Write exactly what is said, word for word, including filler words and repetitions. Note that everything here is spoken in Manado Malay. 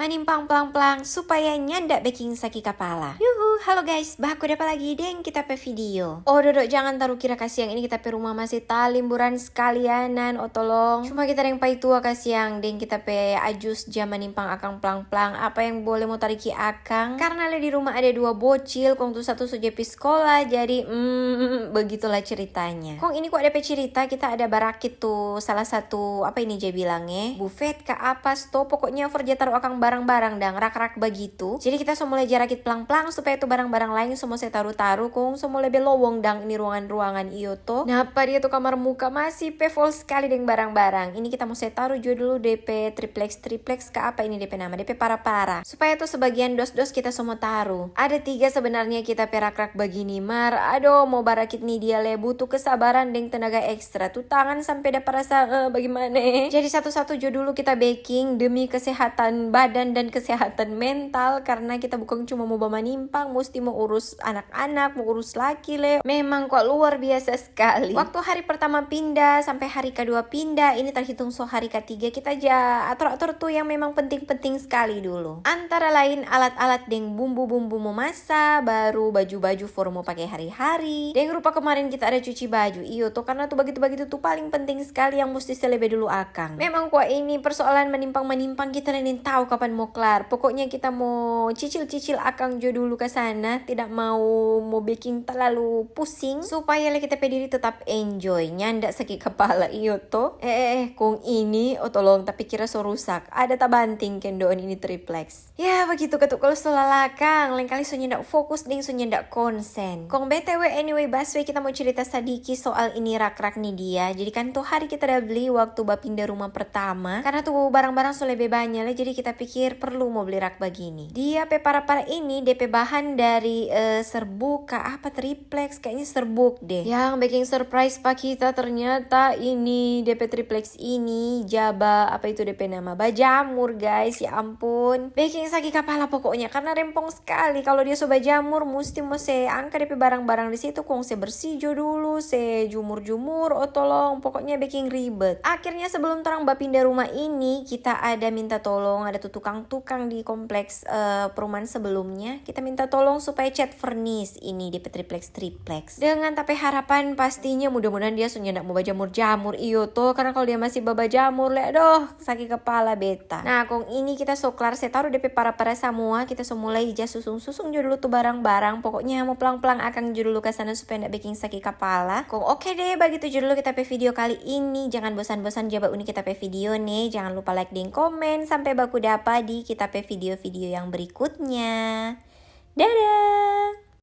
Manimpang plang-plang supaya nyanda beking saki kapala. Yuhu, halo guys, baku dapa lagi deng kita pe video. Oh dodo, jangan taru kira kasiang ini kita pe rumah masih talimburan sekalianan, oh tolong. Cuma kita deng paitua kasiang deng kita pe ajus ja manimpang akang plang-plang. Apa yang boleh mo tariki akang? Karena le di rumah ada dua bocil, kong tu satu so ja pi skola, jadi mm, begitulah ceritanya. Kong ini kwa ada pe cerita, kita ada barakit tu salah satu, apa ini ja bilang eh, bufet ka apa sto, pokoknya for ja taru akang barang-barang dang rak-rak bagitu. Jadi kita so mulai ja rakit plang-plang supaya tu barang-barang lain so mo se taru-taru, kong so mo lebe lowong dang ini ruangan-ruangan iyo to. Napa dia tu kamar muka masih pe full skali deng barang-barang. Ini kita mo se taru jua dulu de pe triplex, triplex ka apa ini de pe nama, de pe para-para. Supaya tu sebagian dos-dos kita so mo taru. Ada tiga sebenarnya kita pe rak-rak bagini, mar adoh, mo barakit ni dia le butuh kesabaran deng tenaga ekstra. Tu tangan sampe dapa rasa, eh, bagimana eh. Jadi satu-satu jo dulu kita beking demi kesehatan badan dan kesehatan mental, karena kita bukang cuma mo bamanimpang, musti mo urus anak-anak, mo urus laki le. Memang kwa luar biasa skali. Waktu hari pertama pinda sampe hari kadua pinda, ini terhitung so hari katiga, kita ja ator-ator tu yang memang penting-penting skali dulu. Antara lain alat-alat deng bumbu-bumbu momasa, baru baju-baju for mo pake hari-hari. Deng rupa kemarin kita ada cuci baju, iyo to, karna tu bagitu-bagitu tu paling penting skali yang musti se lebe dulu akang. Memang kwa ini persoalan manimpang-manimpang, kita nda nintau kapan mo klar. Pokoknya kita mo cicil-cicil akang jo dulu ka sana, tidak mau mo beking talalu pusing, supaya le kita pe diri tetap enjoy, nyanda saki kapala, iyo to. Eh, eh, eh, kong ini, oh tolong, tapi kira so rusak. Ada tabanting kendoon ini triplex. Ya, bagitu katu kalu so lalakang, lengkali so nyanda fokus deng so nyanda konsen. Kong B T W, anyway, baswe kita mo cerita sadiki soal ini rak-rak ni dia. Jadi kan tu hari kita da bli waktu bapinda rumah pertama. Karna tu barang-barang so lebe banya le, jadi kita pikir perlu mo bli rak bagini. Dia pe para-para ini, de pe bahan dari, eh, serbuk ka apa, triplex, kayaknya serbuk deh. Yang beking surprise pa kita ternyata ini, de pe triplex ini, jaba, apa itu de pe nama, bajamur, guys, ya ampun. Beking saki kapala pokoknya, karna rempong skali. Kalu dia so bajamur, musti mo se angka de pe barang-barang di situ, kong se bersih jo dulu, se jumur-jumur, oh tolong, pokoknya beking ribet. Akhirnya sebelum torang bapinda rumah ini, kita ada minta tolong, ada tu tukang-tukang di kompleks, eh, perumahan sebelumnya. Kita minta tolong supaya cat vernis ini di pe triplex-triplex. Dengan ta pe harapan pastinya mudah-mudahan dia so nyanda mo bajamur-jamur, iyo to, karna kalu dia masih babajamur le, adoh, saki kapala beta. Nah, kong ini kita so klar se taru de pe para-para samua, kita so mulai ja susung-susung jo dulu tu barang-barang. Pokoknya mo plang-plang akang jo dulu ka sana supaya nda beking saki kapala. Kong oke deh, bagitu jo dulu kita pe video kali ini. Jangan bosan-bosan ja ba uni kita pe video ne. Jangan lupa like deng komen. Sampe baku dapa di kita pe video-video yang berikutnya.